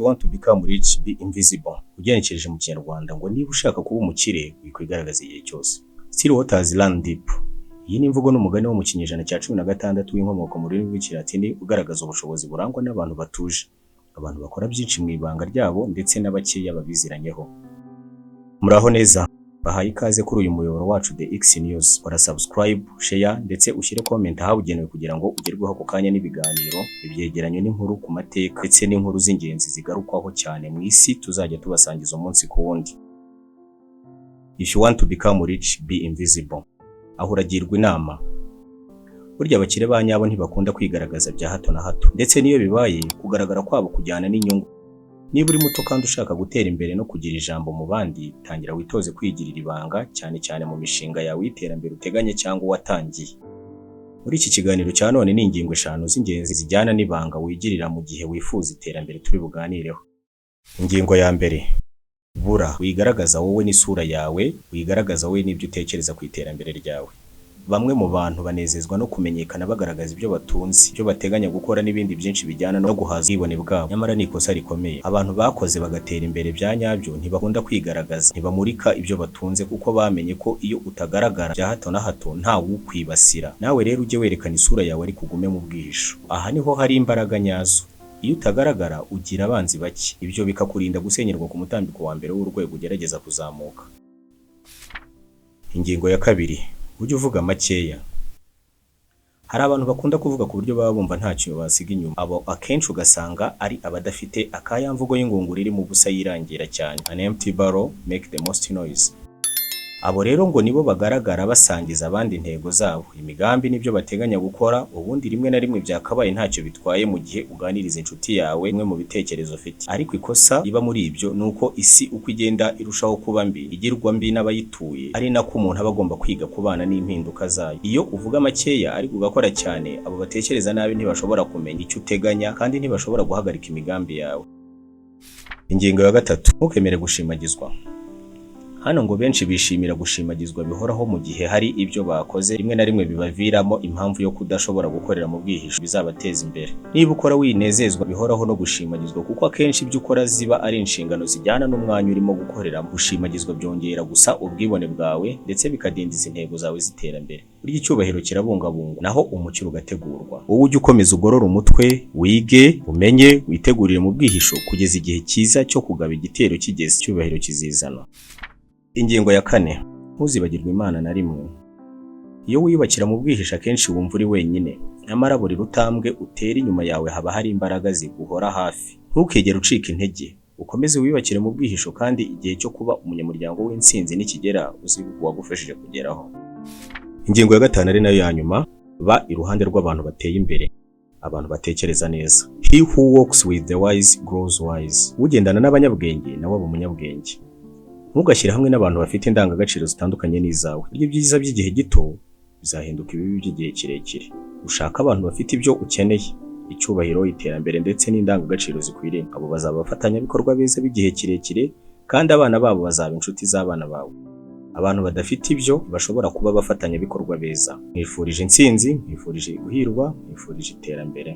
You want to become rich, be invisible. Ugenekereje mu Kinyarwanda ngo niba ushaka kuba umukire, wikwigaragaza igihe cyose. Still waters run deep. Iyi ni imvugo n'umugani wo mu kinyejana cya 16 w'inkomoko mu rurimi rw'Ikilatini, ugaragaza ubushobozi burangwa n'abantu batuje, abantu bakora byinshi mu ibanga ryabo ndetse n'abakeya babiziranyeho. Muraho neza, bahaye ikaze kuri uyu muyoboro wacu The X News. Kora subscribe, share ndetse ushyire comment ahabugenewe kugira ngo ugerweho ako kanya n'ibiganiro, ibyegeranyo n'inkuru ku mateka ndetse n'inkuru z'ingenzi zigarukwaho cyane mu isi tuzajya tubasangiza umunsi ku wundi. If you want to become rich, be invisible. Aho uragirwa inama. Burya abakire ba nyabo ntibakunda kwigaragaza bya hato na hato, ndetse n'iyo bibaye, kugaragara kwabo kujyana n'inyungu. Niba uri muto kandi ushaka gutera imbere no kugira ijambo mu bandi, tangira witoze kwigirira ibanga, cyane cyane mu mishinga yawe y'iterambere uteganya cyangwa watangiye. Muri iki kiganiro cya none ni ingingo eshanu z'ingenzi zijyana n'ibanga wigirira mu gihe wifuza iterambere turi buganireho. Ingingo ya mbere: bura wigaragaza wowe n'isura yawe, wigaragaza wowe n'ibyo utekereza ku iterambere ryawe. Bamwe mu bantu banezezwa no kumenyekana bagaragaza ibyo batunze, ibyo bateganya gukora n'ibindi byinshi bijyana no guhaza ubwibone bwabo. Nyamara ni ikosa rikomeye. Abantu bakoze bagatera imbere bya nyabyo ntibakunda kwigaragaza, ntibamurika ibyo batunze, kuko bamenye ko iyo utagaragara bya hato na hato nta wukwibasira. Nawe rero ujye werekana isura yawe ariko ugume mu bwihisho. Aha niho hari imbaraga nyazo. Iyo utagaragara ugira abanzi bake, ibyo bikakurinda gusenyerwa ku mutambiko wa mbere w'urwego ugerageza kuzamuka. Ingingo ya kabiri: ujye uvuga makeya. Hari abantu bakunda kuvuga ku buryo baba bumva ntacyo basiga inyuma. Abo akenshi ugasanga ari abadafite akayamvugo y'ingunguru irimo ubusa yirangira cyane. An empty barrel make the most noise. Abo rero ngo nibo bagaragara basangiza abandi intego zabo, imigambi n'ibyo bateganya gukora. Ubundi rimwe na rimwe byakabaye ntacyo bitwaye mu gihe uganiriza inshuti yawe bimwe mu bitekerezo ufite. Ariko ikosa riba muri ibyo ni uko isi uko igenda irushaho kuba mbi, igirwa mbi n'abayituye, ari nako umuntu aba agomba kwiga kubana n'impinduka zayo. Iyo uvuga makeya ariko ugakora cyane, abo batekereza nabi ntibashobora kumenya icyo uteganya kandi ntibashobora guhagarika imigambi yawe. Ingingo ya gatatu: ntukemere gushimagizwa. Hano ngo benshi bishimira gushimagizwa bihoraho mu gihe hari ibyo bakoze, rimwe na rimwe bibaviramo impamvu yo kudashobora gukorera mu bwihisho bizabateza imbere. Niba ukora, winezezwa bihoraho no gushimagizwa, kuko akenshi ibyo ukora ziba ari inshingano zijyana n'umwanya urimo gukoreramo. Gushimagizwa byongera gusa ubwibone bwawe ndetse bikadindiza intego zawe z'iterambere. Burya icyubahiro kirabungabungwa, naho umukiro ugategurwa. Wowe ujye ukomeza ugorore umutwe, wige, umenye, witegurire mu bwihisho kugeza igihe cyiza cyo kugaba igitero kigeze. Icyubahiro kizizana. Ingingo ya kane: ntuzibagirwe Imana na rimwe. Iyo wiyubakira mu bwihisho, akenshi wumva uri wenyine, nyamara buri rutambwe utera inyuma yawe haba hari imbaraga ziguhora hafi. Ntukigere ucika intege, ukomeze wiyubakire mu bwihisho, kandi igihe cyo kuba umunyamuryango w'intsinzi nikigera uzibuka uwagufashije kugeraho. Ingingo ya gatanu ari nayo ya nyuma: ba iruhande rw'abantu bateye imbere, abantu batekereza neza. He who walks with the wise grows wise. Ugendana n'abanyabwenge nawe aba umunyabwenge. Ntugashyire hamwe n'abantu bafite indangagaciro zitandukanye n'izawe. Burya ibyiza by'igihe gito bizahinduka ibibi by'igihe kirekire. Ushaka abantu bafite ibyo ukeneye: icyubahiro, iterambere ndetse n'indangagaciro zikwiriye. Abo bazaba abafatanyabikorwa beza b'igihe kirekire, kandi abana babo bazaba inshuti z'abana bawe. Abantu badafite ibyo bashobora kuba abafatanyabikorwa beza. Nkwifurije intsinzi, nkwifurije guhirwa, nkwifurije iterambere.